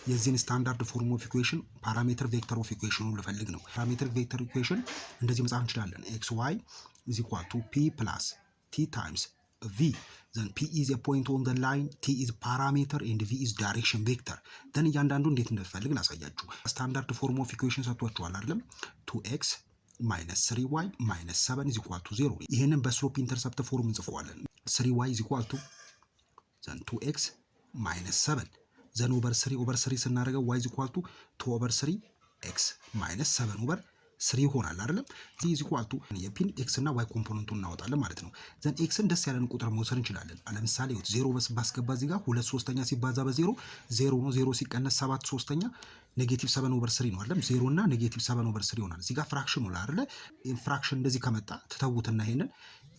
የዚህን standard form of equation parameter vector of equation ኑን ልፈልግ ነው። Parameter vector equation እንደዚህ መጻፍ እንችላለን። x y is equal to p plus t times v. Then p is point on the line, t is parameter and v is direction vector። Then እያንዳንዱ እንዴት እንደሚፈልግ ላሳያችሁ። Standard form of equation ሰጥቷችኋል አይደለም? Two x minus three y minus seven is equal to zero። ይህንን በ slope intercept form እንጽፈዋለን። Three y is equal to then two x minus seven, then over three over three ስናደርገው y is equal to two over three x minus seven over three ይሆናል አይደለም? This is equal to የ p ን x እና y component ኡን እናወጣለን ማለት ነው። Then x ን ደስ ያለን ቁጥር መውሰድ እንችላለን። ለምሳሌ ዜሮ ባስገባ እዚህ ጋር ሁለት ሶስተኛ ሲባዛ በዜሮ ዜሮ ነው። ዜሮ ሲቀነስ ሰባት ሶስተኛ negative seven over three ነው አይደለም? ዜሮ እና negative seven over three ይሆናል። እዚህ ጋር fraction ነው አይደለ? Fraction እንደዚህ ከመጣ ትተዉትና ይሄንን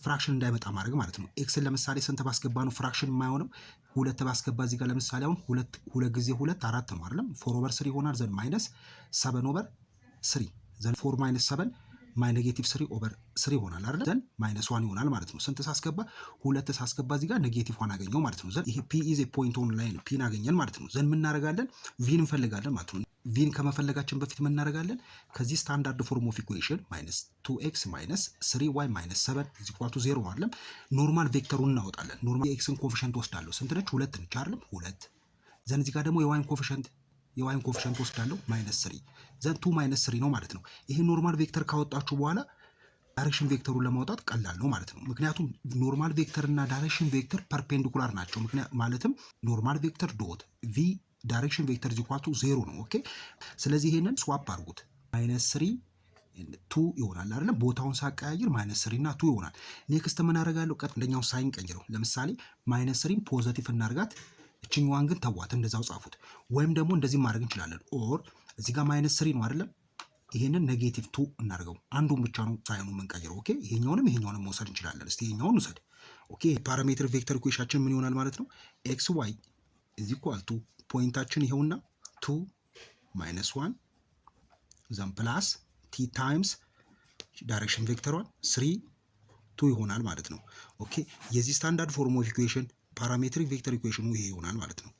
fraction እንዳይመጣ ማድረግ ማለት ነው። x ን ለምሳሌ ስንት ባስገባ ነው fraction የማይሆነው? ሁለት ባስገባ እዚህ ጋር ለምሳሌ አሁን ሁለት ሁለት ጊዜ ሁለት አራት ነው አይደለም? Four over three ይሆናል። Then minus seven over three, then four minus seven negative three over three ይሆናል አይደል? Then minus one ይሆናል ማለት ነው። ስንት ሳስገባ? ሁለት ሳስገባ እዚህ ጋር negative one አገኘው ማለት ነው። Then ይሄ p is point on line p ን አገኘን ማለት ነው። Then ምን እናደርጋለን? V ን እንፈልጋለን ማለት ነው። V ን ከመፈለጋችን በፊት ምን እናደርጋለን? ከዚህ standard form of equation minus two x minus three y minus seven is equal to zero አይደለም? Normal vector ኡን እናወጣለን። Normal የ x ን coefficient ወስዳለሁ። ስንት ነች? ሁለት ነች አይደለም? ሁለት። Then እዚህ ጋር ደግሞ የ y ን coefficient ወስዳለሁ minus three, then two minus three ነው ማለት ነው። ይሄ normal vector ካወጣችሁ በኋላ direction vector ኡን ለማውጣት ቀላል ነው ማለት ነው። ምክንያቱም normal vector እና direction vector perpendicular ናቸው። ማለትም normal vector dot v direction vector is equal to zero ነው። Okay, ስለዚህ ይሄንን swap አድርጉት፣ minus three two ይሆናል አይደለም? ቦታውን ሳቀያይር minus three እና two ይሆናል። Next ምን አደርጋለሁ? ቀጥ አንደኛው sign ቀይረው። ለምሳሌ minus three ን positive እናርጋት፣ እችኛዋን ግን ተዋት፣ እንደዛው ጻፉት። ወይም ደግሞ እንደዚህ ማድረግ እንችላለን። Or እዚህ ጋር minus three ነው አይደለም? ይሄንን negative two እናርገው። አንዱን ብቻ ነው sign ኑ የምንቀይረው። Okay, ይሄኛውንም ይሄኛውንም መውሰድ እንችላለን። እስቲ ይሄኛውን ውሰድ። Okay, parameter vector equation ኣችን ምን ይሆናል ማለት ነው? X y is equal to point ኣችን ይኸውና two minus one, then plus t times direction vector ሯን three two ይሆናል ማለት ነው። Okay, የዚህ standard form of equation parametric vector equation ኑ ይሄ ይሆናል ማለት ነው።